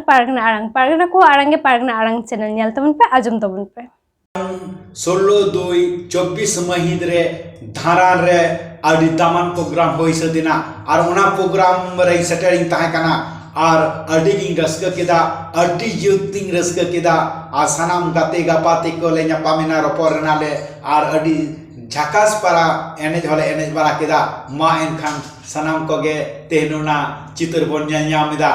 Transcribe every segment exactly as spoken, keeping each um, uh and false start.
ᱯᱟᱨᱜᱟᱱᱟ ᱟᱲᱟᱝ, ᱯᱟᱨᱜᱟᱱᱟ ᱠᱚ ᱟᱲᱟᱝ ᱜᱮ ᱯᱟᱨᱜᱟᱱᱟ ᱟᱲᱟᱝ ᱪᱮᱱᱮᱞ ᱧᱮᱞ ᱛᱟᱵᱚᱱ ᱯᱮ, ᱟᱸᱡᱚᱢ ᱛᱟᱵᱚᱱ ᱯᱮ᱾ ᱥᱳᱞᱞᱳ ᱫᱩᱭ ᱪᱚᱵᱵᱤᱥ ᱢᱟᱹᱦᱤᱛ ᱨᱮ ᱫᱷᱟᱨᱟᱱ ᱨᱮ ᱟᱹᱰᱤ ᱫᱟᱢᱟᱱ ᱯᱨᱳᱜᱨᱟᱢ ᱦᱩᱭ ᱥᱟᱹᱛ ᱮᱱᱟ ᱟᱨ ᱚᱱᱟ ᱯᱨᱳᱜᱨᱟᱢ ᱨᱮ ᱥᱮᱴᱮᱨᱤᱧ ᱛᱟᱦᱮᱸ ᱠᱟᱱᱟ ᱟᱨ ᱟᱹᱰᱤ ᱜᱤᱧ ᱨᱟᱹᱥᱠᱟᱹ ᱠᱮᱫᱟ, ᱟᱹᱰᱤ ᱡᱩᱛᱤᱧ ᱨᱟᱹᱥᱠᱟᱹ ᱠᱮᱫᱟ᱾ ᱟᱨ ᱥᱟᱱᱟᱢ ᱜᱟᱛᱮ ᱜᱟᱯᱟᱛᱮ ᱠᱚ ᱞᱮ ᱧᱟᱯᱟᱢ ᱮᱱᱟ, ᱨᱚᱯᱚᱲ ᱮᱱᱟᱞᱮ ᱟᱨ ᱟᱹᱰᱤ ᱡᱷᱟᱠᱟᱥ ᱯᱟᱨᱟ ᱮᱱᱮᱡ ᱦᱚᱸᱞᱮ ᱮᱱᱮᱡ ᱵᱟᱲᱟ ᱠᱮᱫᱟ᱾ ᱢᱟ ᱮᱱᱠᱷᱟᱱ ᱥᱟᱱᱟᱢ ᱠᱚᱜᱮ ᱛᱮᱦᱮᱧ ᱚᱱᱟ ᱪᱤᱛᱟᱹᱨ ᱵᱚᱱ ᱧᱮᱞ ᱧᱟᱢ ᱮᱫᱟ᱾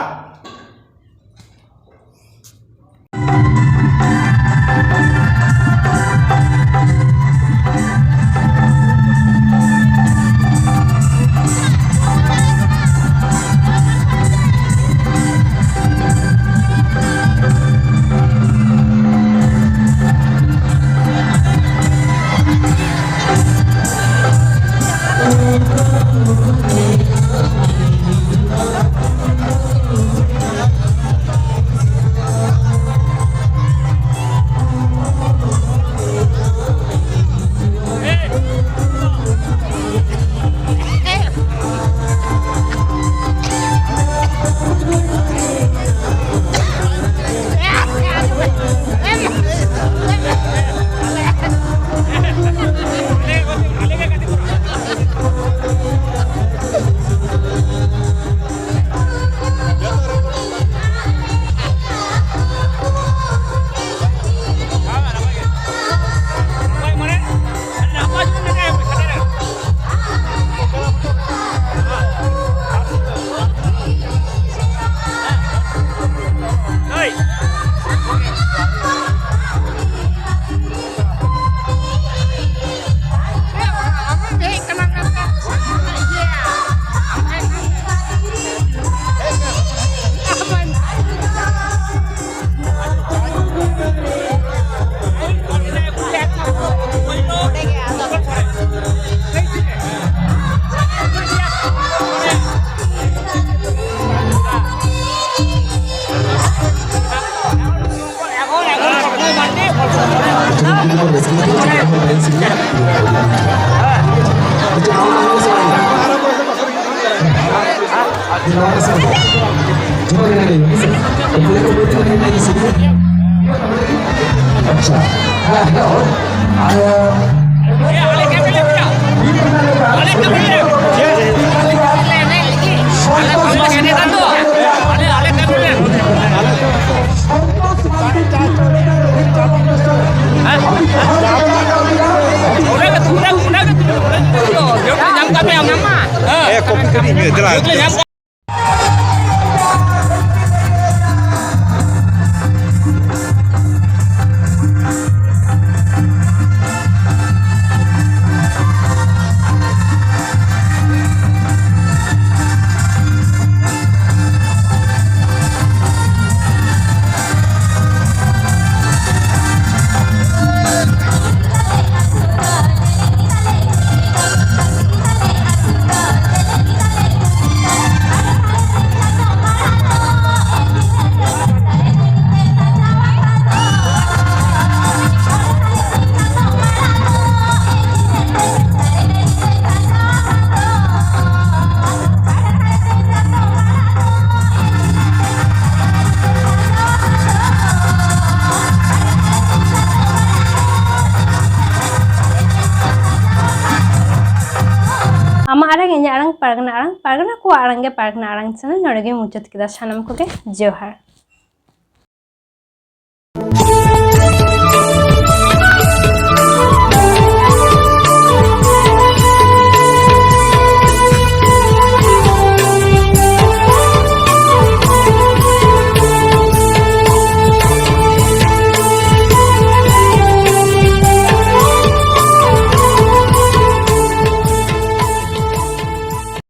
ᱟᱪᱪᱷᱟ᱾ ᱦᱮᱸ, ᱦᱮᱸ, ᱟᱨ ᱮ, ᱠᱚᱯᱤ ᱠᱟᱹᱴᱤᱡ ᱧᱚᱜ ᱫᱮᱞᱟ᱾ ᱟᱢᱟᱜ ᱟᱲᱟᱝ, ᱤᱧᱟᱹᱜ ᱟᱲᱟᱝ, ᱯᱟᱨᱜᱟᱱᱟ ᱟᱲᱟᱝ, ᱯᱟᱨᱜᱟᱱᱟ ᱠᱚᱣᱟᱜ ᱟᱲᱟᱝ ᱜᱮ ᱯᱟᱨᱜᱟᱱᱟ ᱟᱲᱟᱝ ᱪᱮᱱᱮᱞ᱾ ᱱᱚᱰᱮ ᱜᱮ ᱢᱩᱪᱟᱹᱫ ᱠᱮᱫᱟ᱾ ᱥᱟᱱᱟᱢ ᱠᱚᱜᱮ ᱡᱚᱦᱟᱨ᱾